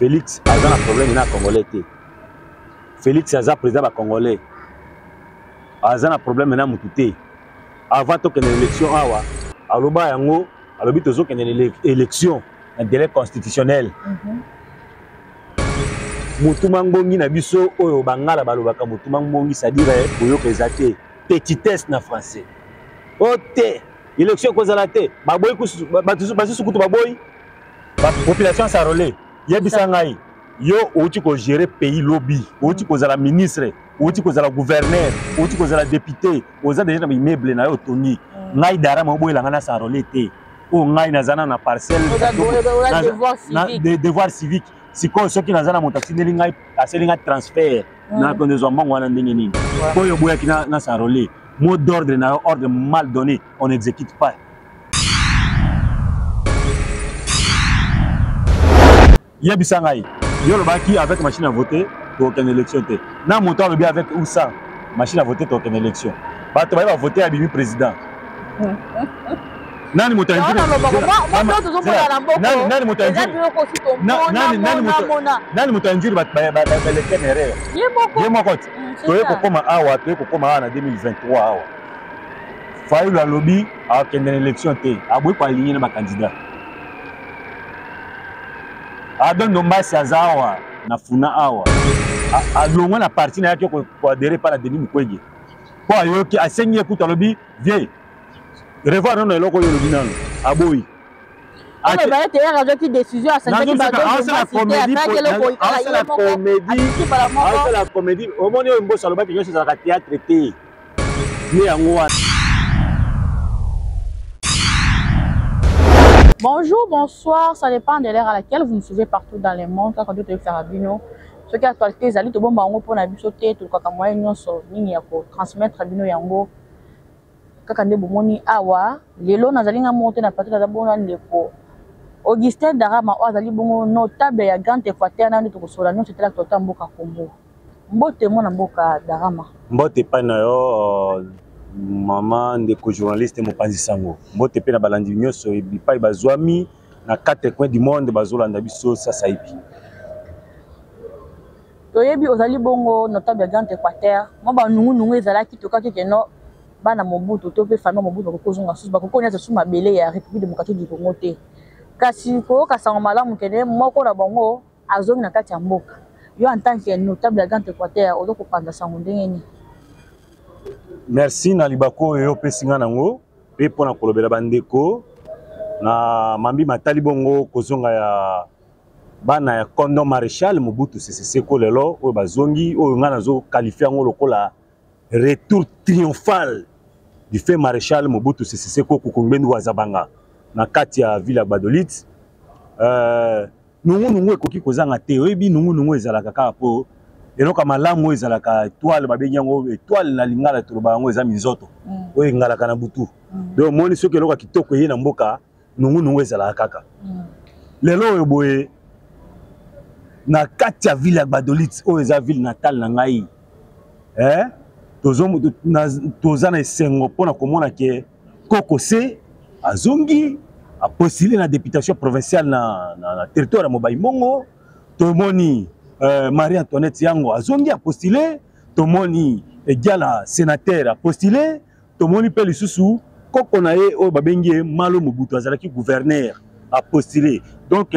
Félix aza na problème na congolais te. Félix aza président ba congolais. Aza na problème na mutu te. Avant tokende élection awa, aloba yango, alobi tozokende élection na délai constitutionnel. Mutu mangongi na biso oyo bangala balobaka mutu mangongi, c'est-à-dire koyoka eza te. Petitesse na français. O te, élection ekozala te. Baboyi basusu kutu baboyi. Ba population s'enrôler. Yebisa ngai, yo outi ko gérer pays lobby, outi kozala ministre, outi kozala gouverneur, outi kozala député, oza déjà na immeuble na yo otongi. Ngai dara mo boyela ngai na s'enrôler te. Oyo ngai naza na parcelle na devoir civique. Sikoyo soki naza na moto atindeli ngai, aseli ngai transfert, na konde zwa mbongo wana ndenge nini? Oyo boyaki na s'enrôler. Mot d'ordre na yo, ordre mal donné, on n'exécute pas. Yebisa ngai, yo olobaki avec machine à voter tokokende élection te. Na moto alobi avec ou sans machine à voter tokokende élection. Bato baye bavote abimi président. Nani moto nani moto anjuri baélecteur na erreur? Ye moko te. Toye kokoma awa, toye kokoma awa na 2023 awa. Fayulu alobi akende na élection te, aboyi ko aligner na ba candidat. Adon Ndombasi aza awa na Funa awa, alongwa na parti na yake ko adhérer pa na Denis Mukwege. Po ayoki asengi ye kutu alobi vieux revoir nano eloko oyo olobi nano, aboyi. Asala comédie, omoni oyo Mboso alobaki nyonso ezalaka théâtre te. Nde yango wana. Bonjour, bonsoir, ça dépend de l'heure à laquelle vous nous suivez partout dans le monde. Quand tu es bino, ce qui est actualité, ezali tobomba yango mpona biso te, tolukaka moyen nyonso nini ya kotransmettre bino yango. Kaka nde bomoni awa lelo nazali nga moko te na plateau, naza bongo na ndeko Augustin Darama oyo azali bongo notable ya Grand Équateur, na nde tokosola nyonso etala actualité ya mboka Congo. Mbote mwana mboka Darama. Mbote epai na yo mama ndeko journaliste mopanzi sango. Mbote pe na balandi nyonso bipai bazwami na quatre coins du monde bazolanda biso sasa hivi. Toyebi ozali bongo notable ya Grand Équateur. Mwa ba nungu nungu ezalaki tokaki ke no bana Mobutu to pe famille Mobutu bakoki kozonga susu, bakoki koniata susu mabele ya République démocratique du Congo te. Kasi koyoka sango malamu kende moko na bango azongi na kati ya mboka. Yo en tant que notable ya Grand Équateur ozo kopanza sango ndenge nini? Merci na libako oyo opesi nga nango pe mpona kolobela bandeko na mambi matali bongo kozonga ya bana ya Kondo Maréchal Mobutu Sese Seko lelo oyo bazongi, oyo nga nazo qualifier yango lokola retour triomphal du fait Maréchal Mobutu Sese Seko Kuku Ngbendu wa Zabanga na kati ya ville ya Gbadolite. Nungu nungu ekoki kozanga te. Oyebi nungu nungu ezalaka kaka po eloko malamu oyo ezalaka étoile, babengi yango étoile na lingala, toloba yango eza minzoto. Oyo engalaka na butu. Donc omoni soki eloko ya kitoko eye na mboka, nungu nungu ezalaka kaka. Lelo oyo boye na kati ya ville ya Gbadolite oyo eza ville natale na ngai, toza na esengo mpona komona ke Koko C azongi apostule na députation provinciale na territoire ya Mobayi Mbongo. Tomoni Marie-Antoinette Yango azongi apostule, tomoni Egiala sénateur apostule, tomoni pe lisusu koko na ye oyo babengi ye Malo Mobutu azalaki gouverneur apostule. Donc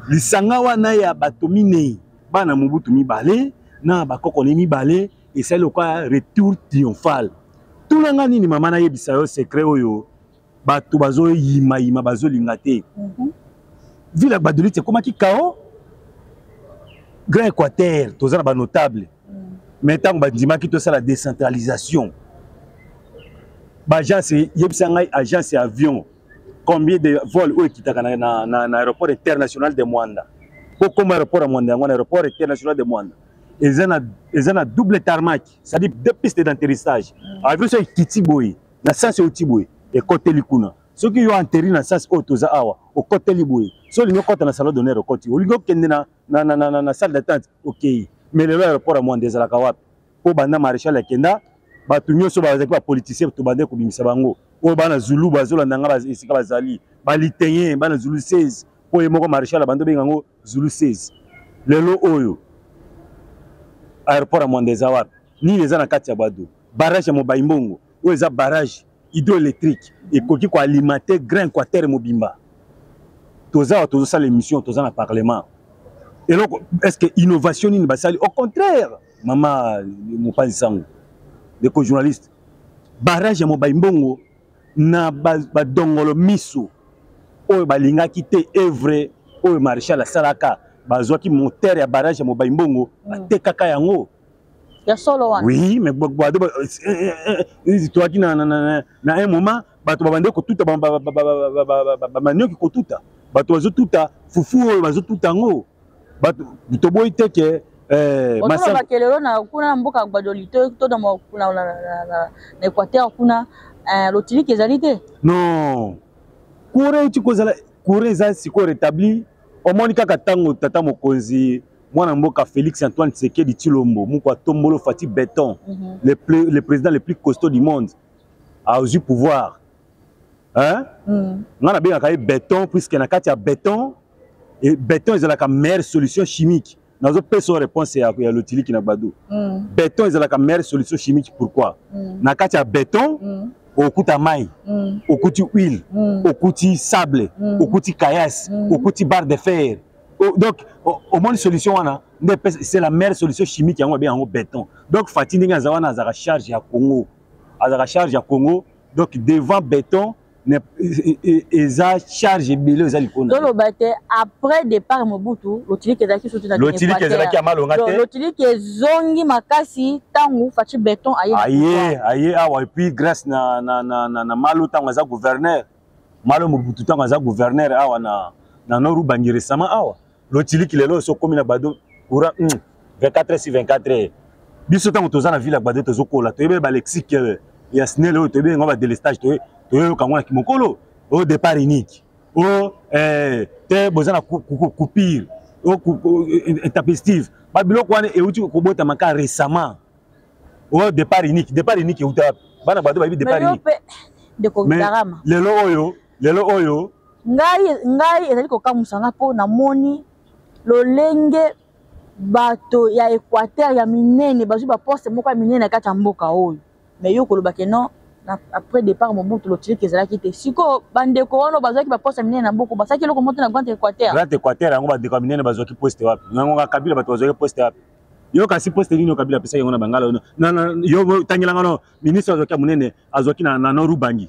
lisanga wana ya bato minei, bana Mobutu mibale na bakoko ne mibale, esali lokola retour triomphal. Tuna nga nini mama, nayebisa yo secret oyo bato bazoyimayima bazolinga te. Ville ya Gbadolite ekomaki chaos. Grand Équateur toza na ba notable. Mais ntango bandimaki tosala décentralisation, ba agence, yebisa ngai agence ya avion combien de vol oyo ekitaka na aéroport international de Mwanda. Po koma aéroport ya Mwanda yango na aéroport international de Mwanda eza na double tarmac, c'est-à-dire deux pistes d'atterrissage. Avion soki ekiti boye na sens oyo ti boye ekoteli kuna, soki yo atterri na sens oyo toza awa okoteli boye, so olingi okota na salon d'honneur okoti, olingi okende na salle d'attente okei. Mais lelo aéroport ya Mwanda ezalaka wapi? Po banda maréchal akenda, bato nyonso bazalaki ba politicien, tobande kobimisa bango. Oyo bana Zulu bazolanda nga esika bazali, balitenye bana Zulu 16, po ye moko maréchal abandi obenga yango Zulu 16. Lelo oyo aéroport ya Mwanda eza wapi? Nini eza na kati ya Gbado? Barrage ya Mobayi Mbongo oyo eza barrage hydroélectrique ekoki koalimenter Grand Équateur mobimba. Toza awa tozosala émission, toza na parlement. Eloko, est-ce que innovation nini basali? Au contraire, mama mopanzi sango, ndeko journaliste, barrage ya Mobayi Mbongo na badongolo miso oyo balingaki te œuvre oyo maréchal asalaka, bazwaki moteur ya barrage ya Mobayi Mbongo, batekaka yango. Ya solo wana? Oui, mais Gbado toyaki na un moment, bato babandi kotuta bamanioki, kotuta bato bazotuta fufu oyo bazotuta yango, bato toboyi te ke Otolobake lelo na kuna na mboka Gbadoli to na Équateur kuna, lotiliki ezali te? Non, courant euti kozala, courant eza sikoyo rétabli. Omoni kaka ntango tata mokonzi, mwana mboka Félix Antoine Tshisekedi Tshilombo, moko atombolo Fatshi Béton, le président le plus costaud du monde, azwi pouvoir, hein? Nga nabengaka ye béton, puisque na kati ya béton, et béton ezalaka meilleure solution chimique. Nazopesa yo réponse ya lotiliki na Gbado. Béton ezalaka meilleure solution chimique, pourquoi? Na kati ya béton, okuta mai, okuti huile, okuti sable, okuti caillasse, okuti barre de fer. Donc omoni solution wana nde c'est la meilleure solution chimique, yango babenga yango béton. Donc Fatshi, ndenge aza wana, azalaka charge ya Congo, azalaka charge ya Congo. Donc devant béton eza charge ebele eza likolo. Toloba te après départ Mobutu, lotiliki ezalaki sutu na Lotiliki ezalaki ya malonga te. Lotiliki ezongi makasi ntango Fatshi Béton aye. Aye awa, et puis grâce na Malo, ntango aza gouverneur, Malo Mobutu, ntango aza gouverneur awa na Nord Ubangi récemment awa, lotiliki lelo so okomi na Gbado, courant 24 heures sur 24 heures. Biso ntango toza na ville ya Gbado, tozokola, toyebi balexique ya SNEL oyo, toyebi yango, badélestage, toyoka yango na kimokolo oyo, départ unique oyo te, boza na coupure intempestive. Babiloko wana euti kobotama ka récemment. Oyo départ unique, départ unique euta wapi? Bana Gbado bayebi départ unique? Lelo oyo, lelo oyo. Ngai ezali kokamwisa nga mpo namoni lolenge bato ya Équateur ya minene bazwi baposte moko ya minene na kati ya mboka oyo, mais yo koloba ke non, après départ Mobutu, lotiliki ezalaki te. Sikoyo bandeko wana bazwaki baposte ya minene na mboka, basalaki eloko moko te na Grand Équateur. Grand Équateur yango, bandeko ya minene bazwaki poste wapi? Nango Kabila, bato bazwaki poste wapi? Yo kasi poste nini Kabila apesaki yango na bangala? Yo tangelanga no ministre azwaki ya monene, azwaki na Nord Ubangi,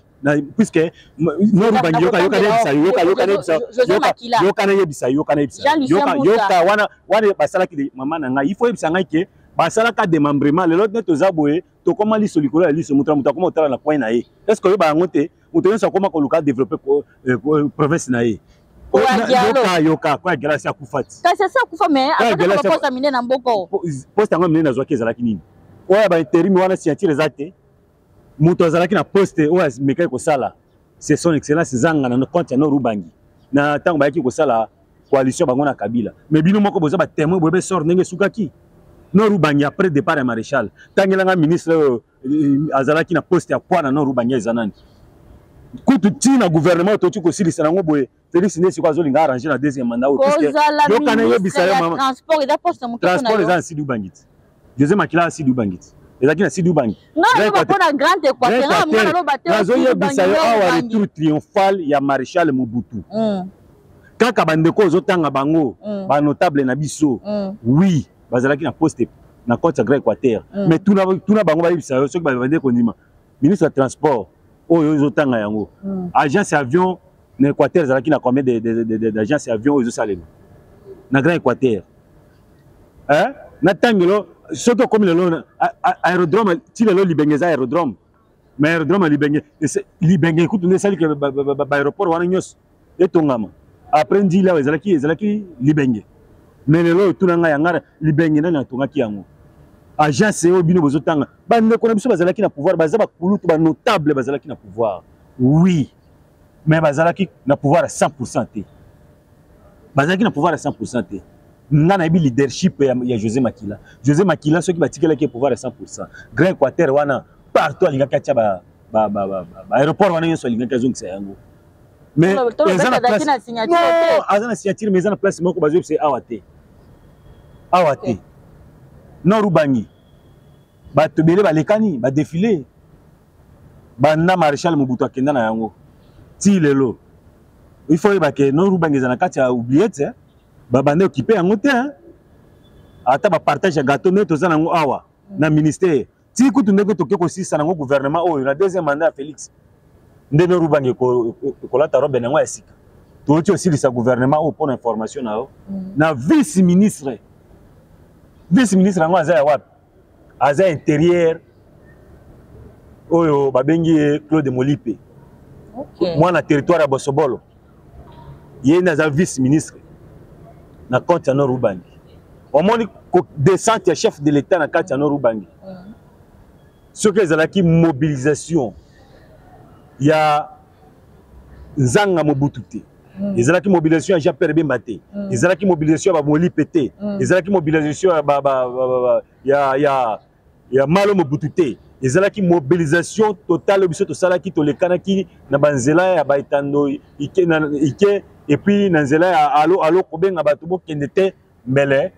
puisque Nord Ubangi, yoka, yoka, nayebisa yo, yoka, yoka, nayebisa, yoka, yoka, nayebisa, yoka, nayebisa, yoka, yoka wana wana basalaki, mama na ngai, il faut yebisa ngai ke basalaka démembrement. Lelo nde toza boye, tokóma liso likolo ya liso, moto na moto akóma kotala na coin na ye. Est ce que oyeba yango te? Moto nyonso akóma koluka développer province na ye. Yoka, yoka, kwa Gela asi akufa ti. Kasi asi akufa, mais poste minene na mboka. Poste yango minene azwaki ezalaki nini? Oyo ya baintérim wana, signature eza te. Moto azalaki na poste oyo amekaki kosala, c'est Son Excellence Zanga na compte ya Nord Ubangi, na ntango bayaki kosala coalition bango na Kabila. Mais bino moko boza batémoin, boyebe sort ndenge esukaki Nord Ubangi après départ ya maréchal. Tangelanga ministre oyo azalaki na poste ya poids na Nord Ubangi eza nani? Kutu ntina gouvernement toti kosilisa nango boye, Félix nde sikoyo azolinga arranger na deuxième mandat oyo. Yoka, nayebisa yo, mama, transport eza na Sud Ubangi ti. José Makila ya Sud Ubangi ti, ezalaki na Sud Ubangi. Nazoyebisa yo awa, retour triomphal ya maréchal Mobutu, kaka bandeko ozotanga bango, banotable na biso, oui, bazalaki na poste na côte ya Grand Équateur, mais tuna bango, bayebisa yo soki babande kondima ministre ya transport oyo ozotanga yango. Agence ya avion na Équateur ezalaki na combien d'agence ya avion oyo ezosalema na Grand Équateur? Na ntangelo, soki okomi lelo aérodrome, ti lelo Libenge eza aérodrome, mais aérodrome ya Libenge, Libenge ekutu nde esaliki baaéroport wana nyonso etongama. Après Ndjili awa ezalaki Libenge, mais lelo oyo, tuna ngai, yanga Libenge nani atongaki yango? Agence oyo bino bozotanga, bandeko na biso bazalaki na pouvoir, baza bakulutu, banotable bazalaki na pouvoir, oui, mais bazalaki na pouvoir ya 100 te, bazalaki na pouvoir ya 100 te. Nga nayebi leadership ya José Makila. José Makila, soki batikelaki ye pouvoir ya 100, Grand Équateur wana partout alingaki atia baaéroport wana nyonso, alingaki azongisa yango. Mais eza na place, aza na signature, mais eza na place moko bazoyebisa ye awa te. Awa te. Nord Ubangi bato ebele balekani badefile banda maréchal Mobutu akenda na yango ti lelo. Il faut oyeba ke Nord Ubangi eza na kati ya oubliette, eh? Babanda okipe yango te, hein? Ata bapartage ya gâteau nde toza nango awa na ministère ti kutu ndenge toke kosisa nango gouvernement oyo na deuxième mandat ya Félix, nde Nord Ubangi ekolata robe nango ya sika. Touti osilisa gouvernement oyo, mpona information na yo, na vice ministre. Vice ministre yango aza ya wapi? Aza intérieur, oyo babengi ye Claude Molipe, mwana territoire ya Bosobolo. Ye nde aza vice ministre na compte ya Nord Ubangi. Omoni descente ya chef de l'État na kati ya Nord Ubangi, soki ezalaki mobilisation ya Nzanga Mobutu te, ezalaki mobilisation ya Jean Pierre Bemba te, ezalaki mobilisation ya bamolipe te, ezalaki mobilisation ya, ba, ba, ba, ba, ya, ya, ya Malo Mobutu te, ezalaki mobilisation totale biso tosalaki. Tolekanaki na banzela ya baetando ike, na, ike et puis na nzela ya alo alo, kobenga bato bokende te. Mbele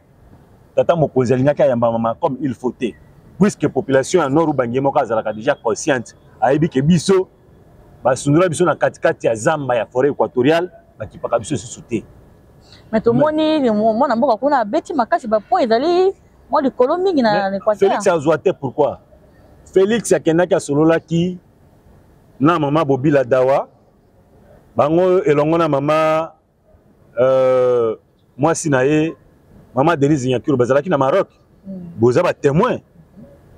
tata mokonzi alingaki ayamba mama comme il faut te, puisque population ya Nord Ubangi moko azalaka déjà consciente, ayebi ke biso basundola biso na katikati ya zamba ya forêt équatoriale, bakipaka biso lisusu te. Mais tomoni mwana mboka kuna abeti makasi, bapoint ezali mwa likolo mingi na Équateur. Félix azwa te. Pourquoi? Félix akendaki, asololaki na mama Bobila Dawa, bango elongo na mama mwasi na ye, mama Denise Nyakeru, bazalaki na Maroc. Boza batémoin.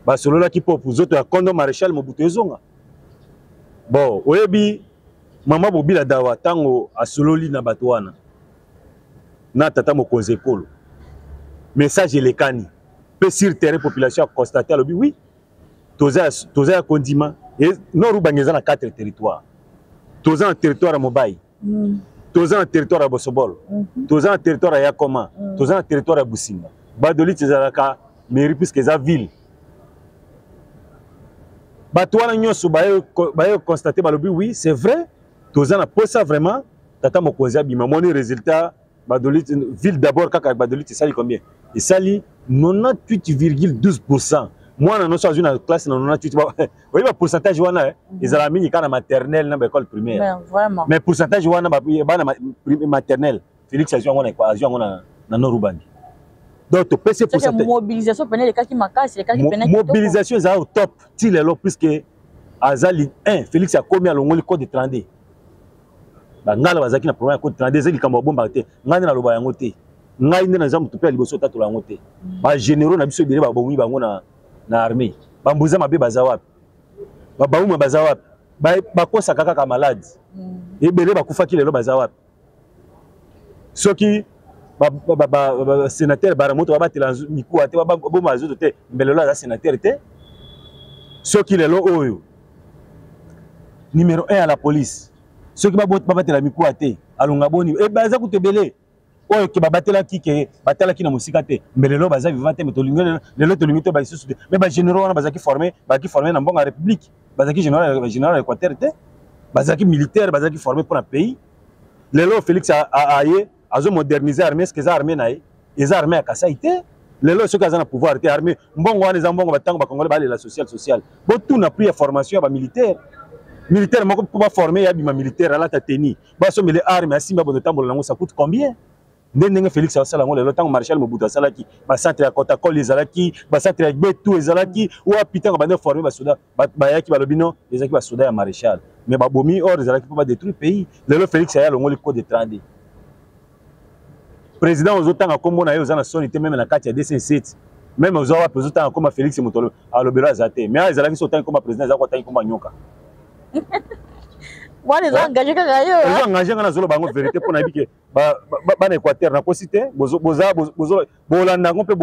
Basololaki mpo nzoto ya kondo maréchal Mobutu ezonga. Bon, oyebi mama Bobila Dawa, ntango asololi na bato wana na tata mokonzi ekolo, message elekani mpe sur terrain population aconstate, alobi oui, toza ya kondima. Nord Ubangi eza na quatre territoire. Toza na territoire ya Mobai, toza na territoire ya Bosobolo, toza na territoire ya Yakoma, toza na territoire ya Businga. Gbadolite ezalaka mairie puisque eza ville. Bato wana nyonso baye constate, balobi oui, c'est vrai, toza na posa vraiment tata mokonzi abima. Moni résultat, Gbadolite ville d'abord, kaka Gbadolite esali combien? Esali 98,12. Mwana nyonso azwi na classe na 98. Oyebi ba pourcentage wana ezala mingi kaka na maternelle na baécole primaire. Vraiment. Mais pourcentage wana, bana maternelle, Félix azwi yango, azwi yango na Nord Ubangi. Donc topesi pourcentage. Mobilisation pene elekaki makasi, elekaki pene. Mobilisation ezala au top ti lelo, puisque azali 1 Félix akomi, alongoli code 32. Bangala bazalaki na problème ya code 32. Eza likambo babombaka te. Ngai nde naloba yango te, ngai nde naza motu mpe ya liboso otatola yango te. Bagénéraux na biso ebele babomi bango na armée. Bambuza mabe baza wapi? Babauma baza wapi? Bakosaka kaka malade. Ebele bakufaki, lelo baza wapi? Soki sénateur Baramoto babatela mikuwa te, baboma nzoto te, mbele lelo aza sénateur te. Soki lelo oyo numéro 1 ya la police, soki babatela mikuwa te, alonga boni? Baza kutu ebele oyo ke babatelaki, ke batalaki na mosika te, mbele lelo baza vivant te. Me tolingi lelo, tolingi te balisusu te. Me bagénéraux wana bazalaki formé, bazalaki formé na mbongo ya république. Bazalaki général ya Équateur te, bazalaki militaire, bazalaki formé mpona pays. Lelo Félix aye, azomoderniser armée. Est-ce eza armée na ye? Eza armée ya Kasai te. Lelo soki aza na pouvoir te, armée, mbongo wana eza mbongo batango bakongole balela social social. Botuna prix ya formation ya bamilitaire. Militaire moko mpo baforme ye, abima militaire, alata tenue, basombele arme, asimba bondo, tambola nango, ça coûte combien? Nde ndenge Félix asala yango lelo. Ntango maréchal Mobutu asalaki bacentre ya Kotakoli, ezalaki bacentre ya Gbetu, ezalaki wapi? Ntango bande forme basoda, bayaki, balobi non, ezalaki basoda ya maréchal, mais babomi. Or ezalaki mpo badétruire pays. Lelo Félix aya, alongoli code 32. Président ozotanga nkombo na ye, oza na soni te? Même na kati ya DCC, même oza wapi, ozotanga nkombo Félix, moto alobelo aza te. Mais ezalaki so otangi nkombo président, eza kotangi nkombo nyoka. Wana eza engagé kaka yo. Eza engagé nga, nazoloba yango vérité mpo nayebi ke bana Équateur, nakosi te. Bolanda yango mpe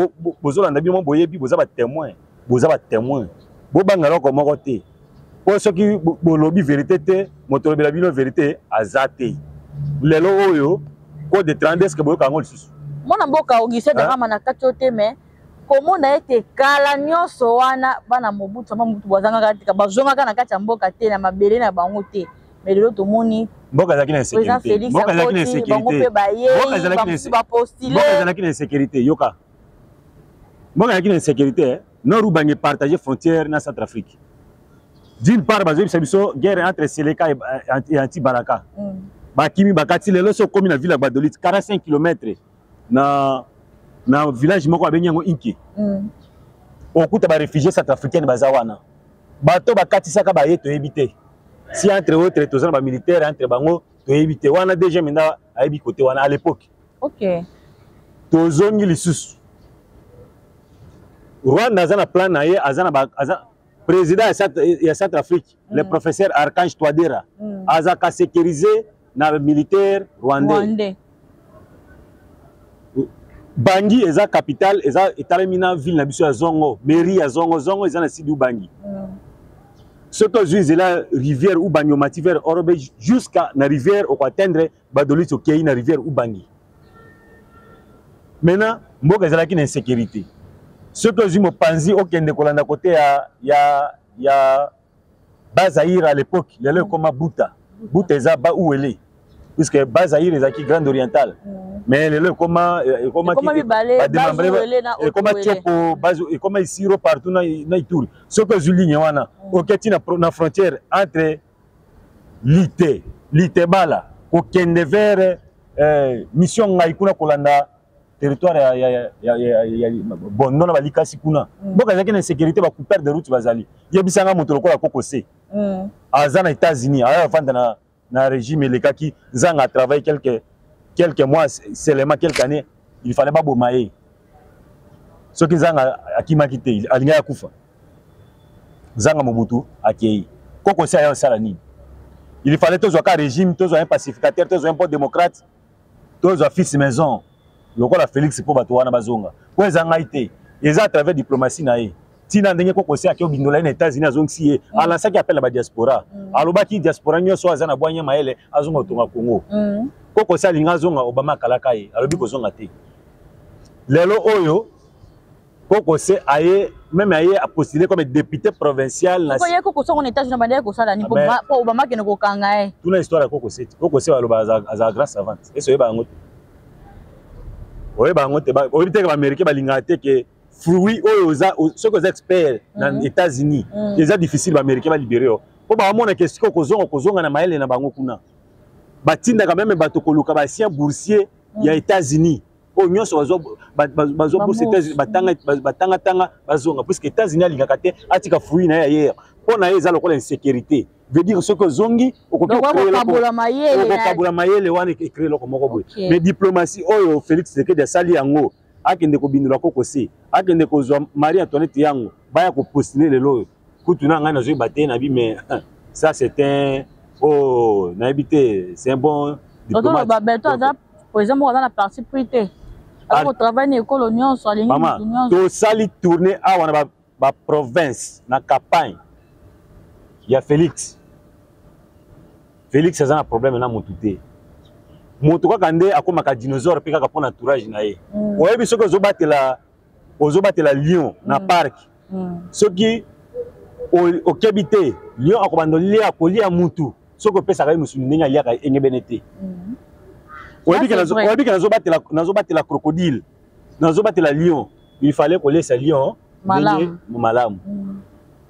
bozolanda bino, boyebi, boza batémoin, boza batémoin. Bobanga eloko moko te, mpo soki bolobi vérité te, moto olobela bino vérité aza te. Lelo oyo code 32, est-ce boyoka yango lisusu? Mwana mboka Augustin Darama, na kati oyo te, mais komona ete kala nyonso wana bana Mobutu, mama Mobutu, bazangaka tika, bazongaka na kati ya mboka te, na mabele na bango te, mais lelo tomoni mboka ezalaki na insécurité. Mboka ezalaki na insécurité, bango mpe bayei, bapostule. Mboka ezalaki na insécurité, yoka. Mboka ezalaki na insécurité, eh? Nord Ubangi partage frontière na Centrafrique. D'une part bazoyebisa biso guerre entre Seleka et Anti-Baraka. Bakimi bakati lelo so komi na ville ya Gbadolite 45 km na village moko abengi yango Inke. Okuta ba réfugiés centrafricains baza wana. Bato bakatisaka baye toyebi te. Si entre autres toza na ba militaires entre bango toyebi te. Wana DG Menda ayebi côté wana à l'époque. OK. Tozongi lisusu. Rwanda aza na plan na ye, aza na aza président ya Centrafrique, le professeur Archange Touadéra, aza ka sécuriser na militaire rwandais. Rwandais. Bangui eza capitale, eza etalemi na ville na biso ya Zongo, mairie ya Zongo, Zongo eza na sud Ubangi. Soki ozwi nzela rivière Ubangi omati vers Orobe jusqu'à na rivière okoatteindre Gbadolite okei na rivière Ubangi. Maintenant mboka ezalaki na insécurité. Soki ozwi mopanzi okende kolanda kote ya Bas-Zaïre à l'époque, lelo ekoma Buta. Buta eza ba Uele. Puisque Bas-Zaïre ezalaki Grande Orientale. Mais lelo ekoma ekoma ekoma mibale, Bas-Uele na ekoma Tshopo, Bas ekoma Isiro partout na Ituri. Soki ozwi ligne wana, oketi na frontière entre Lite, Litebala, kokende vers mission ngai kuna kolanda territoire ya Bondo na balikasi kuna. Mboka ezalaki na insécurité, ba coupeur de route bazali. Yebisanga moto lokola Koko Se. Aza na États-Unis, aya avanda na régime elekaki, Nzanga a travaillé quelques mois, seulement quelques années, il fallait baboma ye. Soki Nzanga akimaki te, alingaki akufa. Nzanga Mobutu akei. Koko Se aya osala nini? Il fallait tozwa ka régime, tozwa un pacificateur, tozwa un bon démocrate, tozwa fils maison lokola Félix po bato wana bazonga. Po eza ngai te, eza à travers diplomatie na ye. Tina ndenge Koko Se akei obindola ye na États-Unis azongisi ye, alançaki appel na ba diaspora. Alobaki diaspora nyonso aza na bwanya mayele azonga kotonga Congo. Koko Se alinga azonga, Obama akalaka ye, alobi kozonga te. Lelo oyo Koko Se aye même aye a postulé comme député provincial na Koko ye Koko Se ngo na États-Unis bandaki kosala ni po Obama akende kokanga ye. Tuna histoire ya Koko Se. Koko Se baloba aza grand savante. Ese oyeba yango te. Oyeba yango te. Oyebi te ke ba Américains balingaka te ke fruit oyo oza soki oza expert na États-Unis, eza difficile ba Américains ba libérer yo. Po ba mona ke sikoyo kozonga na mayele na bango kuna. Batindaka même bato koluka ba anciens boursiers ya États-Unis. Oyo nyonso bazwa bourse États-Unis, batanga tanga bazonga, puisque États-Unis alingaka te atika fruit na ye ailleurs. Mpo na ye eza lokola insécurité. Veut dire soki ozongi okoki kokabola mayele wana ecréer eloko moko boye. Mais diplomatie oyo Félix Tshisekedi asali yango, akende kobindola Koko Se, akende kozwa Marie Antoinette yango, baya kopostuler lelo oyo. Kutu na ngai nazoyeba te na bi, mais ça c'est un oh nayebi te, c'est un bon diplomate. Toloba Beto aza président moko aza na parti pris te. Aza kotravaille na ekolo nyonso, alingi mutu nyonso. Tosali tournée awa na ba province na campagne ya Félix. Félix aza na problème na mutu te. Moto kaka nde akomaka dinosaure pe kaka mpona entourage na ye. Oyebi soki ozobatela lion na parc. Soki okebi te, lion akobanda kolia mutu soki opesaka ye mosuni ndenge aliaka engebene te. Oyebi ke nazobatela crocodile, nazobatela lion, il fallait kolesa lion ndenge malamu.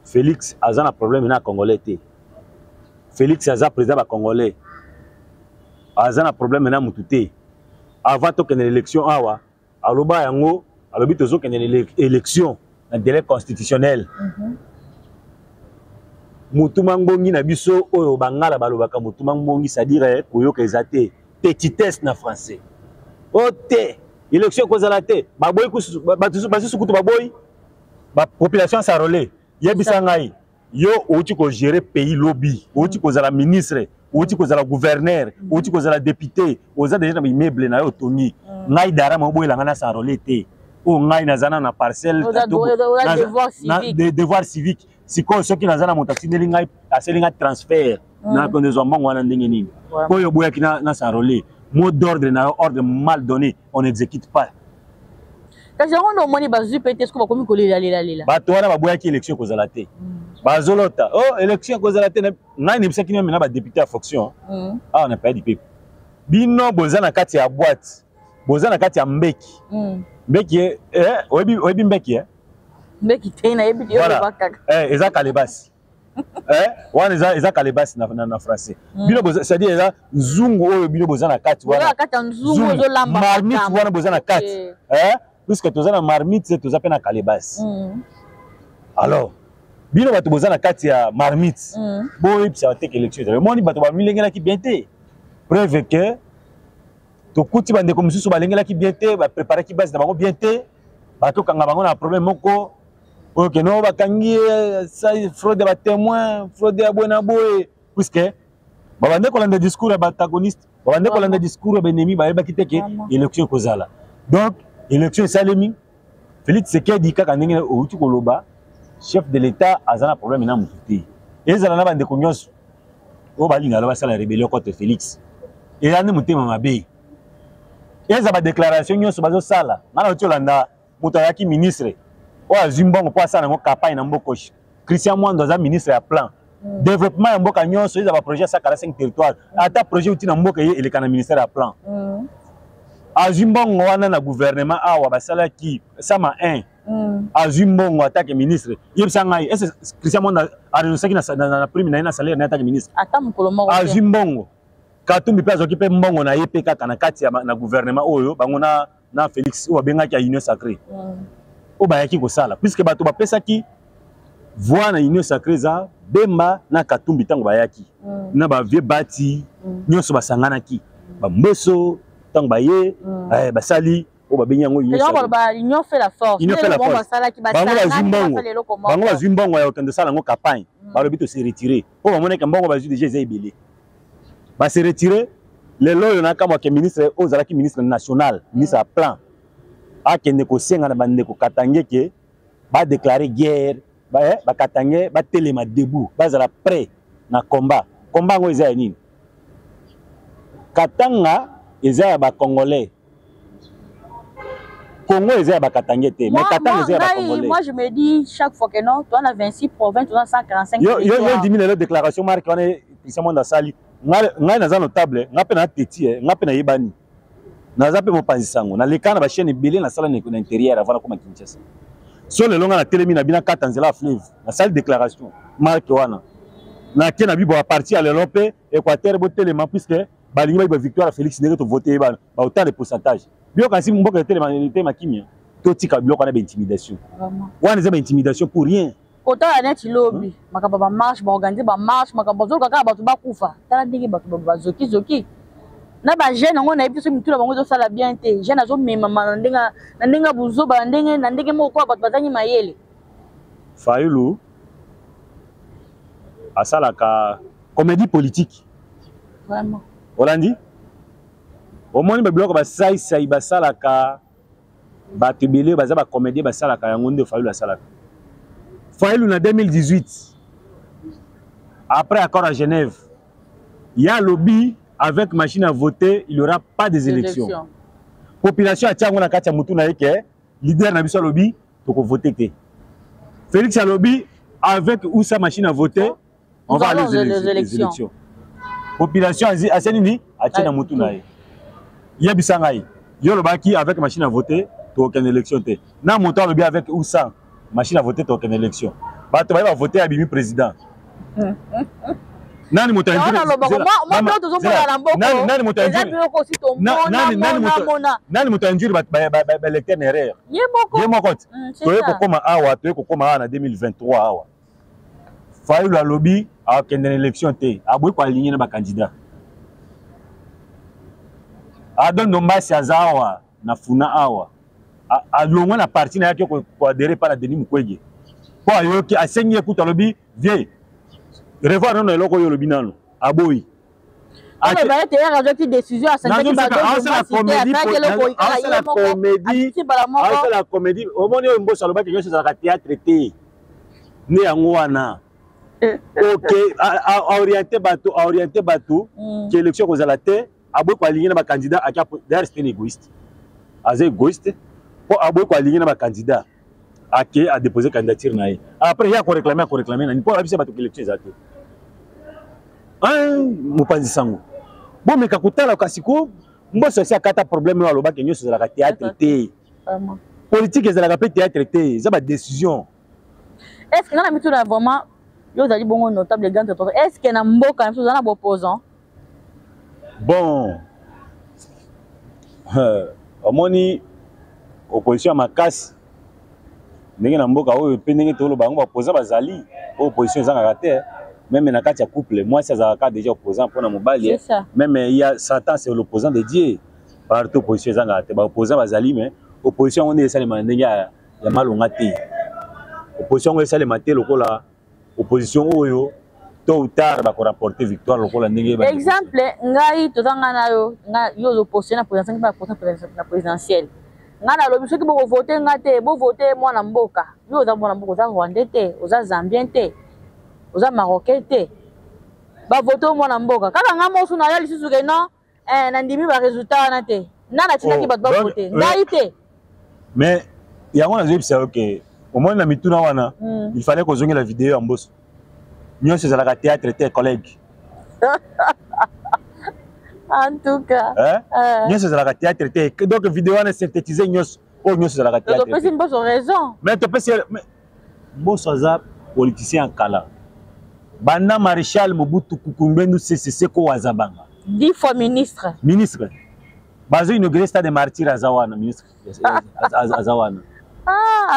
Félix aza na problème na congolais te. Félix aza président ba congolais. Aza na problème na mutu te. Avant tokende l'élection awa, aloba yango, alobi tozokende l'élection na délai constitutionnel. Mutu mangongi na biso oyo bangala balobaka mutu mangongi, c'est-à-dire koyoka eza te, petitesse na français. O te, élection ekozala te, baboyi kusu, basusu kutu baboyi, ba population s'enrôler. Yebisa ngai, yo outi ko gérer pays lobby, outi kozala ministre, outi kozala gouverneur, outi kozala député, oza déjà na immeuble na yo otongi. Ngai dara mo boyela ngai na s'enrôler te. Oyo ngai naza na parcelle, devoir civique. Sikoyo soki naza na moto atindeli ngai, aseli ngai transfert, na konde zwa mbongo wana ndenge nini? Oyo boyaki na s'enrôler, mot d'ordre na yo, ordre mal donné, on n'exécute pas. Kasi yango nde omoni bazwi pe te, soki bakomi kolelalelela. Bato wana baboyaki élection ekozala te. Bazolota, oh élection ekozala te. Ngai nayebisaki nino na ba député ya fonction, awa na palais du peuple. Bino boza na kati ya boîte. Boza na kati ya mbeki. Mbeki eh, oyebi oyebi mbeki eh? Mbeki te, nayebi te, voilà. Kaka. Eh, eza kalebasi. Eh, wana eza kalebasi na français. Bino boza, c'est-à-dire eza nzungu oyo bino boza na kati wana. Boza na kati ya nzungu ozolamba. Marmite wana boza na kati. Eh, puisque toza na marmite, toza pe na kalebasi. Alors, bino bato boza na kati ya marmite. Boyebisa te que élection ezali. Omoni bato bamilengelaki bien te. Preuve que tokuti bandeko mosusu balengelaki bien te, bapreparaki base na bango bien te, bakokanga bango na problème moko oyo ke no bakangi ye fraude ya batémoin, fraude ya boye na boye, puisque babande kolanda discours ya baantagoniste, babande kolanda discours ya baennemi, bayebaki te ke élection ekozala. Donc élection esalemi, Félix Tshisekedi kaka ndenge outi koloba, chef de l'État aza na problème na motu te. Ezala na bandeko nyonso oyo balingaka basala rébellion contre Félix, eza nde motema mabe. Eza badéclaration nyonso bazosala. Nga nauti olanda moto azalaki ministre oyo azwi mbongo mpo asala yango campagne na mboka. Christian Mwando aza ministre ya plan développement ya mboka nyonso, eza baprojet asakala 5 territoire, ata projet uti na mboka ye eleka na ministère ya plan. Azwi mbongo wana na gouvernement awa basalaki sama 1. Azwi mbongo atake ministre. Yebisa ngai, est Christian Mwando arenoncaki na prime na ye, na salaire na ye atake ministre? Ata mokolo moko. Azwi mbongo. Katumbi mpe azwaki mpe mbongo na ye mpe kaka na kati ya na gouvernement oyo bango na Félix oyo babengaki ya Union sacrée, oyo bayaki kosala, puisque bato bapesaki voix na Union sacrée eza Bemba na Katumbi. Ntango bayaki na bavieux bati nyonso basanganaki, bamboso, ntango baye basali oyo babengi yango Union sacrée. Union fait la force. Union fait la force. Bango bazwi mbongo, bango bazwi mbongo ya kokende osala yango campagne. Balobi tose retire mpo bamonaki mbongo bazwi déjà eza ebele, base retire. Lelo oyo nakamwake ministre oyo ozalaki ministre national, ministre ya plan, akende kosenga na bandeko katange ke badéclare guerre, bakatange batelema debout, bazala prêt na combat. Combat yango eza ya nini? Katanga eza ya bacongolais, Congo eza ya bakatange te, mais Katanga eza ya bacongolais. Moi, je me dis chaque fois que non, toi, on a 26 provinces, on a 145. Yo ndimi lelo déclaration marque wana Christian Mwando asali. Ngai naza notable, ngai mpe na teti, ngai mpe nayebani, naza mpe mopanzi sango, naleka na bachaîne ebele, nasala na intérieur avant nakoma Kinshasa. So lelo ngai natelemi na bina kata nzela ya fleuve, nasali déclaration marque wana, nake na bibo, à partir ya lelo mpe Équateur botelema, puisque balingi bayiba victoire ya Félix ndenge tovote ye bana ba autant de pourcentage. Biloko kasi mboka etelema, etelema kimia. Totika biloko wana, baintimidation wana eza baintimidation pour rien. Kotala neti lobi makambo ya bamarche, baorganize bamarche, makambo bazoluka kaka bato bakufa. Tala ndenge bato bazokizoki na bajeune yango, nayebi te soki mituna bango ezosala bien te. Jeune azomemama na ndenge ya buzoba, na ndenge moko koya bato bazangi mayele. Fayulu asalaka comédie politique. Vraiment. Olandi, omoni babiloko basaisai basalaka, bato ebele baza bacomédien basalaka yango nde Fayulu asalaka. Fayulu na 2018, après accord à Genève, ya alobi avec machine à voter il y aura pas des élections. Population atia yango na kati ya mutu na ye ke leader na biso alobi tokovote te. Félix alobi avec ou sans machine à voter, on va aller aux élections. Population asia nini? Atie na mutu na ye. Yebisa ngai, yo olobaki avec machine à voter tokokende élection te, na moto alobi avec ou sans machine à voter tokokende élection, bato baye bavote, abimi président. Nani moto nani moto ainduire baélecteur na erreur? Ye moko te. Toye kokóma awa, toye kokóma awa na 2023 awa, Fayulu alobi akende na élection te, aboyi koaligner na bacandidat. Adondo Mbasi aza awa na Funa awa, alongwa na parti na yaki koadhérer epai na Denis Mukwege mpo ayoki asengi ye kutu, alobi: "Vieux, revoir nano eloko oyo olobi nano." Aboyi. Ete décision. Asala comédie. Omoni oyo Mboso alobaki nyonso ezalaka théâtre te, nde yango wana. Ok, aoriente bato, aoriente bato ke élection ekozala te. Aboyi koaligner na bacandidat. D'ailleurs, c'est un égoïste, aza égoïste mpo aboyi koaligner na bacandidat, ake adépose candidature na ye. Après ye akoréclame, akoréclame nani? Mpo alabisa bato élection eza te. Mopanzi sango, bomeka kotala kasi ko Mboso asi akata problème oyo alobaki nyonso ezalaka théâtre te. Politique ezalaka mpe théâtre te, eza ba décision. Est ce que nga na mituna vraiment, yo ozali bongo notable grand entrepreneur, est ce que na mboka na biso oza na boopposant? Bon, omoni opposition ya makasi ndenge na mboka oyo mpe ndenge toloba yango, baopposant bazali po opposition ezangaka te. Même na kati ya couple, mwasi azalaka déjà opposant mpona mobali. Même il y a Satan, c'est l'opposant de Dieu. Partout opposition ezangaka te, baopposant bazali, mais opposition yango nde esalema na ndenge ya malonga te. Opposition yango esalema te lokola opposition oyo tôt ou tard bakorapporte victoire lokola ndenge. Exemple, ngai toza, ngai na yo, yo ozopostule na présidentielle, na présidentielle. Ngai nalobi soki bokovote nga te, bovote mwana mboka. Yo oza mwana mboka, oza Rwandais te, oza Zambien te, oza Marocain te, bavote o mwana mboka. Kaka ngai mosu naya lisusu ke non, nandimi baresultat wana te. Nga natindaki bato bavote ngai te. Mais yango nazoyebisa yo ke omoni na mituna wana, il fallait kozongela video ya Mboso. Nyonso ezalaka théâtre te, collègue. En tout cas. Nyonso ezalaka théâtre te. Donc video wana synthétise nyonso oyo, nyonso ezalaka théâtre. Topesi Mboso raison. Mais topesi Mboso, aza politicien ya kala, banda maréchal Mobutu Kukumbendu Sese Seko Wazabanga. 10 fois ministre. Ministre, bazo inauguré stade de Martyr, aza wana ministre, aza wana.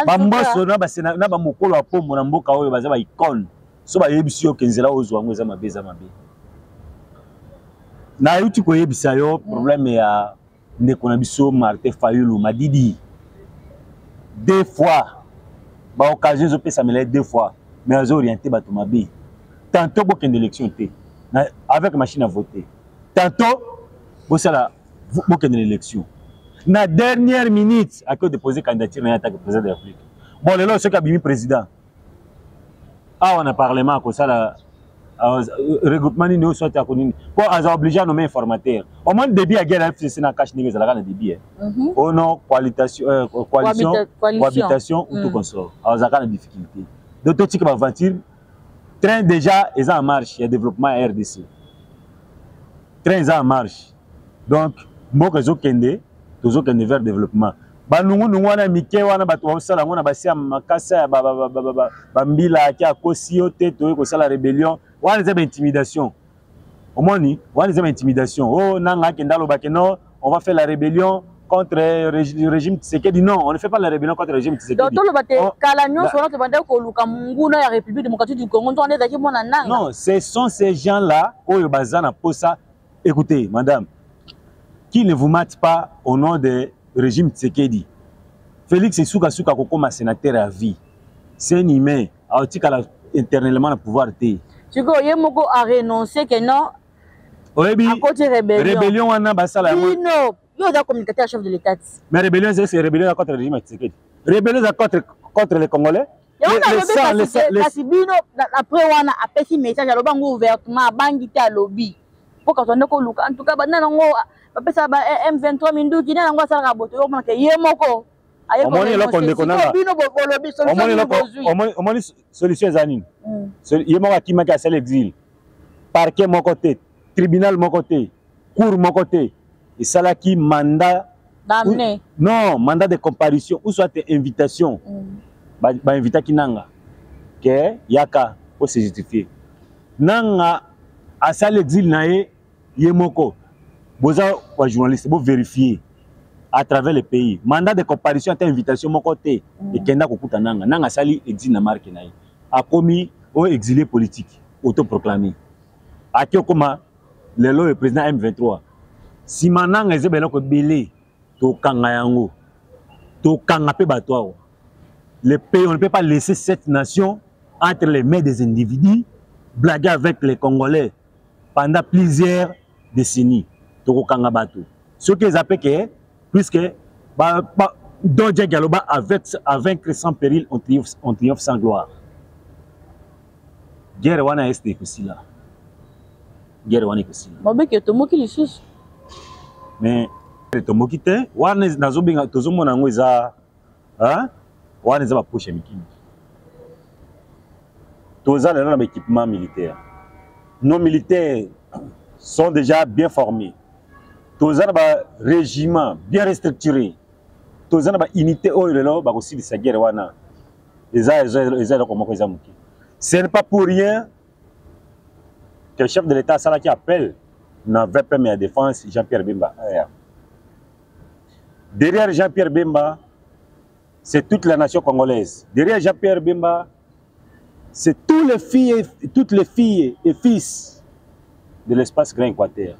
Bamboso na bamokolo ya pombo na mboka oyo baza baicone. So bayebisi yo ke nzela ozwa yango eza mabe, eza mabe. Nayuti koyebisa yo problème ya ndeko na biso Martin Fayulu Madidi. Deux fois baoccasion ezopesamela ye, deux fois, mais azooriente bato mabe. Tantôt bokende élection te avec machine à voter, tantôt bosala bokende na élection. Na dernière minute aki odépose candidature na ye atake président de la République. Bon, lelo soki abimi président awa na parlement, akosala regroupement nini oyo, soit ako nini, mpo aza obligé anommer informateur. Omoni début ya guerre ya FCC na CACH ndenge ezalaka na début, oh non, coalition, cohabitation ou tout consort, azalaka na difficulté. Donc totika baaventure. Train déjà eza en marche ya développement ya RDC. Train eza en marche, donc mboka ezokende, tozokende vers développement. Banungunungu wana mike wana bato baosala yango na basi ya makasa ya bambila ake akosi yo te, toyei kosala rébellion wana, eza baintimidation. Omoni, wana eza baintimidation. Oh, nanga akende alobake non, on va faire la rébellion contre le régime Tshisekedi. Non, on ne fait pas la rébellion contre le régime Tshisekedi. Donc toloba te kala nyonso wana tobandaki koluka monguna ya République démocratique du Congo, ntongo nde ezalaki mwana Nanga? Non, ce sont ces gens-là oyo baza na posa. Écoutez, madame, qui ne vous mate pas au nom de régime Tshisekedi. Félix sukasuka kokoma sénateur à vie. C'est un humain, aotikala éternellement na pouvoir te. Sikoyo ye moko a renoncer ke non. Oyebi akoti rébellion. Rébellion wana basala yango. Bino, yo oza communicateur chef de l'État. Mais rébellion, c'est rébellion contre le régime ya Tshisekedi, rébellion eza contre les Congolais. Yango nalobi, kasi bino après wana apesi message, alobi yango ouvertement, abangi te, alobi mpo kato nde koluka. En tout cas, banda nango bapesa ba M23 minduki nde yango asalaka boto, yo omonaka ye moko. Omoni eloko, ndeko nanga? Bino bolobi solution bozwi. Omoni solution eza nini? Ye moko akimaki, asali exil. Parquet moko te, tribunal moko te, cour moko te esalaki mandat d'amener. Non, mandat de comparution ou soit invitation. Bainvitaki Nanga ke yaka po se justifier. Nanga asali exil na ye ye moko. Boza bajournaliste, bovérifie à travers le pays, mandat de comparution ata invitation moko te ekenda kokuta Nanga. Nanga asali exil na marke na ye, akomi oyo exilé politique autoproclamé, ake okoma lelo oyo président M23. Nsima Nanga eza beloko ebele, tokanga yango, tokanga mpe bato awa. Le pays, on ne peut pas laisser cette nation entre les mains des individus, blaguer avec les Congolais pendant plusieurs décennies. Tokokanga bato soki eza mpe ke puisque ba, Dodja aloba avec à vaincre sans péril, on triomphe, on triomphe sans gloire. Guerre wana este ekosila, guerre wana ekosila. Mabeke tomoki lisusu. Mais tomoki te. Wana nazobenga, tozomona yango eza wana eza bapoche ya mikili. Toza lelo na baéquipement militaire, nos militaires sont déjà bien formés. Toza na ba régiment bien restructuré, toza na ba unité oyo lelo bakosilisa guerre wana. Eza eza eloko moko eza moke. Ce n'est pas pour rien que le chef de l'État asalaki appel na VPM ya défense Jean-Pierre Bemba. Derrière Jean-Pierre Bemba, c'est toute la nation congolaise. Derrière Jean-Pierre Bemba, c'est tous les filles, toutes les filles et fils de l'espace Grand Équateur.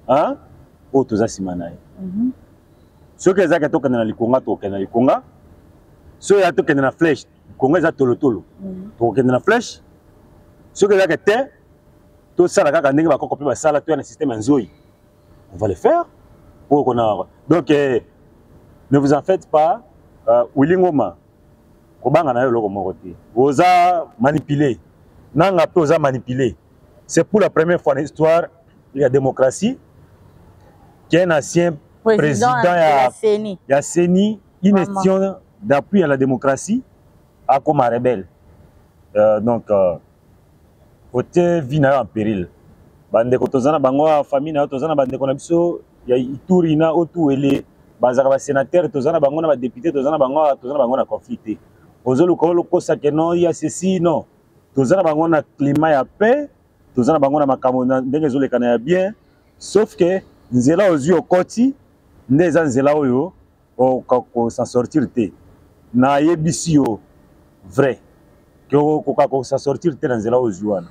Hein? Oyo toza nsima na ye. Soki ezalaki tokende na likonga, tokokende na likonga. Soki eza tokende na flèche, likonga eza tolotolo, tokokende na flèche. Soki ezalaki te tosala kaka ndenge bakoko mpe basala, toya na système ya nzoi, on va le faire. Oyo kona donc ne vous en faites pas. Willy Ngoma, kobanga na yo eloko moko te. Oza manipulé, nanga mpe oza manipulé. C'est pour la première fois dans l'histoire ya démocratie qu'un ancien président, président ya CENI, ya CENI, une institution d'appui à la démocratie, akoma rebelle. Donc otie vie na yo en péril. Bandeko toza na bango ya famille na yo, toza na bandeko na biso ya Ituri na Otuele, bazalaka basénateur, toza na bango na badéputé, toza na bango, toza na bango na conflit te. Ozoluka olokosa ke non, ya ceci, non, toza na bango na climat ya paix, toza na bango na makambo na ndenge ezolekana ya bien. Sauf que nzela ozwi okoti nde eza nzela oyo okoka s'en sortir te. Nayebisi yo vrai ke okoka kosan sortir te na nzela oyo ozwi wana.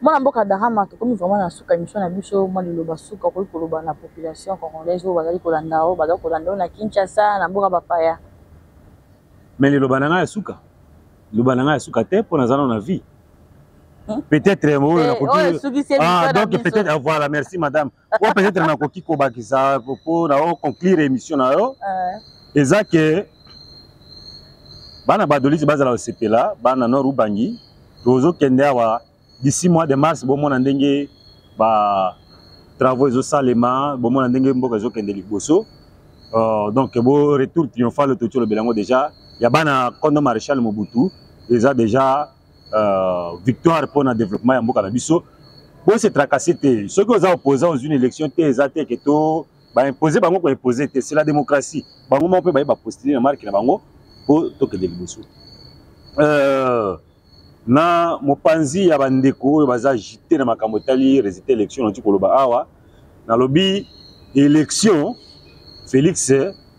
Mwana mboka Darama, tokomi vraiment na suka émission na biso. Mwa liloba suka okoki koloba na population congolaise oyo bazali kolanda, oyo bazali kolanda oyo na Kinshasa, na mboka bapaya? Mais liloba na ngai ya suka, liloba na ngai ya suka te, mpo naza nano na vie. Peut-être oyo nakoki, ah, donc peut-être, ah, voilà, merci madame. Oyo peut-être nakoki kobakisa mpo na oconclure émission na yo eza ke bana Gbadolite bazala kosepela, bana Nord Ubangi. Tozokende awa d'ici mois de mars, bomona ndenge ba travaux ezosalema, bomona ndenge mboka ezokende liboso. Donc bo retour triomphal toti olobela yango déjà ya bana Kondo Maréchal Mobutu eza déjà victoire mpona développement ya mboka na biso. Bose tracasser te. Soki oza opposant, ozwi une élection te, eza te ke to baimpose bango, koimpose te. C'est la démocratie. Bango moko mpe baye bapostule na marque na bango mpo tokende liboso. Na mopanzi ya bandeko oyo baza agité na makambo etali résultat élection, nauti koloba awa, nalobi élection Félix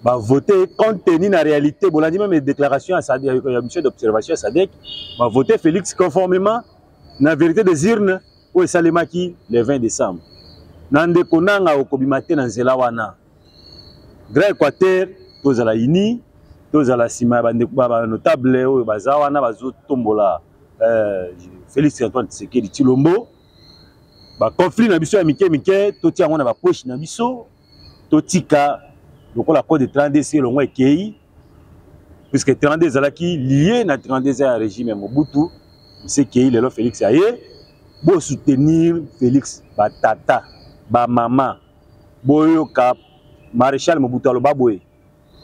bavote compte tenu na réalité. Bolandi même déclaration ya mission d'observation ya SADC, bavote Félix conformément na vérité des urnes oyo esalemaki le 20 décembre. Na ndeko nanga, okobima te na nzela wana. Grand Équateur, tozala uni, tozala nsima ya bandeko banotable oyo baza wana bazotombola Félix Antoine Tshisekedi Tshilombo. Baconflit na biso ya mike mike, totia yango na bapoche na biso, totika lokola code 32 si elongo ekei, puisque 32 ezalaki lié na 32 ya régime ya Mobutu, esi ekei. Lelo Félix aye, bosoutenir Félix. Batata, bamama, boyoka Maréchal Mobutu aloba boye: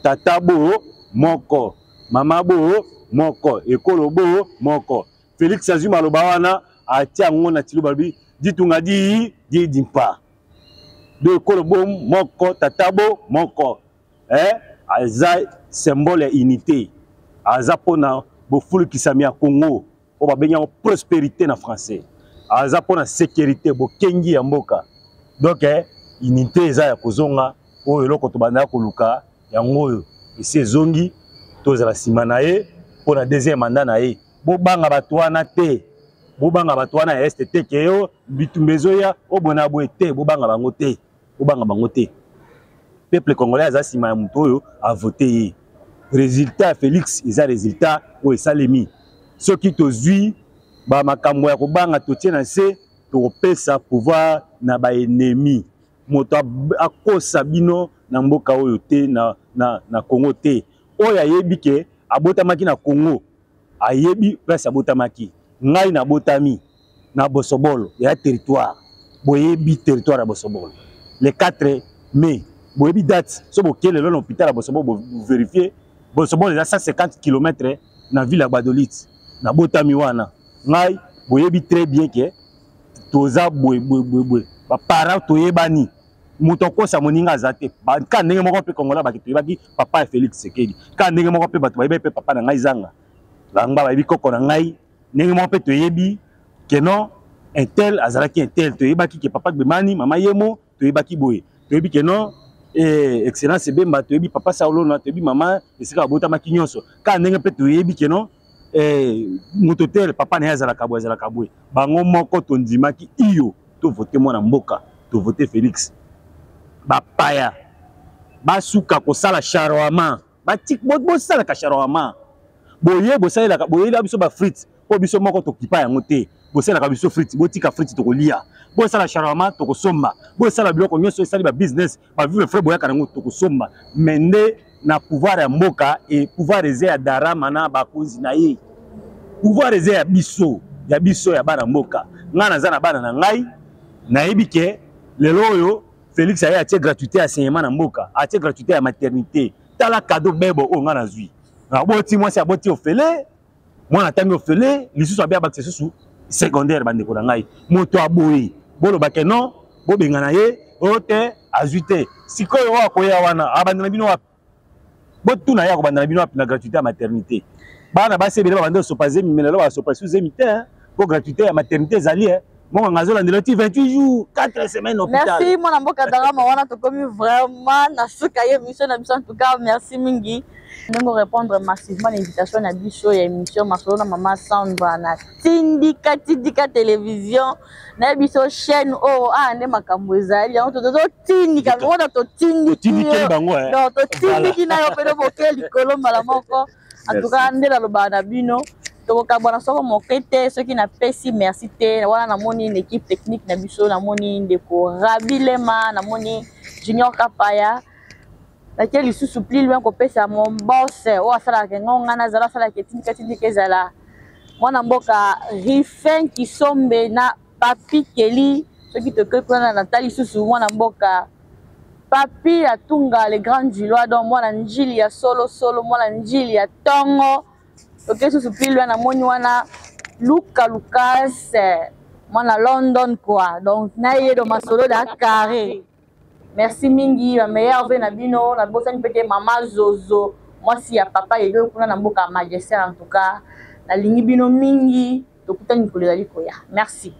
tata bo moko, mama bo moko, ekolo bo moko. Félix azwi maloba wana, atia yango na tilo, balobi ditunga di di dimpa do ekolo bo moko, tata bo moko. Aza symbole ya unité, aza mpona bofulukisami ya Congo oyo babengi yango prospérité na français, aza mpona sécurité, bokengi ya mboka. Donc unité eza ya kozonga. Oyo eloko tobandaka koluka, yango oyo esi ezongi. Tozala nsima na ye mpona deuxième mandat na ye. Bobanga bato wana te, bobanga bato wana ya Est te, ke yo bitumba ezoya obona boye te. Bobanga bango te, bobanga bango te. Peuple congolais aza nsima ya moto oyo avote ye. Résultat ya Félix eza résultat oyo esalemi. Soki tozwi bamakambo ya kobanga, totie na se, tokopesa pouvoir na baennemi. Moto akosa bino na mboka oyo te, na Congo te. Oyo ayebi ke abotamaki na Congo, ayebi place abotamaki. Ngai nabotami na Bosobolo ya territoire, boyebi territoire ya Bosobolo, le 4 mai, boyebi date. So bokei lelo na hôpital ya Bosobolo, bovérifie, Bosobolo eza 150 km na ville ya Gbadolite. Nabotami wana ngai, boyebi très bien ke toza boye boye boye boye, baparent toyebani. Moto akosa moninga aza te. Ka ndenge moko mpe Congolais bato toyebaki papa ya Félix Tshisekedi. Ka ndenge moko mpe bato bayebi mpe papa na ngai Zanga. Bangba bayebi koko na ngai. Ndenge moko mpe toyebi que non, un tel azalaki un tel. Toyebaki ke papa Gbemani, mama Yemo, toyebaki boye. Toyebi ke non, excellence Bemba, toyebi papa Saulona, toyebi mama esika abotamaki nyonso. Ka ndenge mpe toyebi ke non, moto tel papa na ye azalaka boye, azalaka boye. Bango moko tondimaki iyo tovote mwana mboka, tovote Félix. Bapaya basuka kosala charwama, bosalaka charwama boye, bosalelaka boyela biso ba frites po biso moko tokipa yango te. Bosalaka biso frites, botika frites tokolia, bosala charwama tokosomba, bosala biloko nyonso esali ba business, ba vivre frais boyaka nango tokosomba. Mais nde na pouvoir ya mboka e pouvoir eza ya Darama na bakonzi na ye, pouvoir eza ya biso, ya biso ya bana mboka. Ngai naza na bana na ngai, nayebi ke lelo oyo Félix aye atie gratuité ya enseignement na mboka, atie gratuité ya maternité. Tala cadeau bebo oyo ngai nazwi. Aboti mwasi, aboti ofele, mwana atangi ofele, lisusu abe abakisa lisusu secondaire. Bandeko na ngai, moto aboyi boloba ke non, bobengana ye oyo te, azwi te. Sikoyo oyo akoya wana abanda na bino wapi? Botuna ye akobanda na bino wapi na gratuité ya maternité? Bana basi ebele babanda osopa zemi, mais lelo basopa su zemi te po gratuité ya maternité ezali. Monganga azolandela ti 28 jours, 4 semaines hôpital. Merci mwana mboka Darama. Wana tokomi vraiment na suka ye émission na biso. En tout cas, merci mingi ndenge répondre massivement na invitation na biso ya émission Masolo na Mama Sandra na Tindika Tindika Télévision. Na biso chaîne oyo nde makambo ezali yango, totindika wana, totindiki bango, totindiki na yo pene boke likolo mbala moko. En tout cas, nde nalobaka na bino, tokokabwana soko moke te soki napesi merci te. Wana namoni na équipe technique na biso, namoni ndeko Rabi Lema, namoni Junior Kapaya. Nakie lisusu plus loin kopesa mon boss oyo asalaka ngo ngai nazala, asalaka etindika tindika ezala, mwana mboka Rifin Kisombe na Papi Keli. Soki tokoki kuna, natali lisusu mwana mboka Papi Atunga, le grand Njilois, donc mwana Njili ya solo solo, mwana Njili ya ntongo. Toke susu plus loin, namoni wana Luka Lukas, mwana London quoi. Donc na ye do masolo da carré. Merci mingi, ba meilleurs vœux na bino. Nabosani mpe te mama Zozo, mwasi ya papa Edo kuna na mboka ya Majesté. En tout cas, nalingi bino mingi. Tokutani mikolo ezali koya. Merci.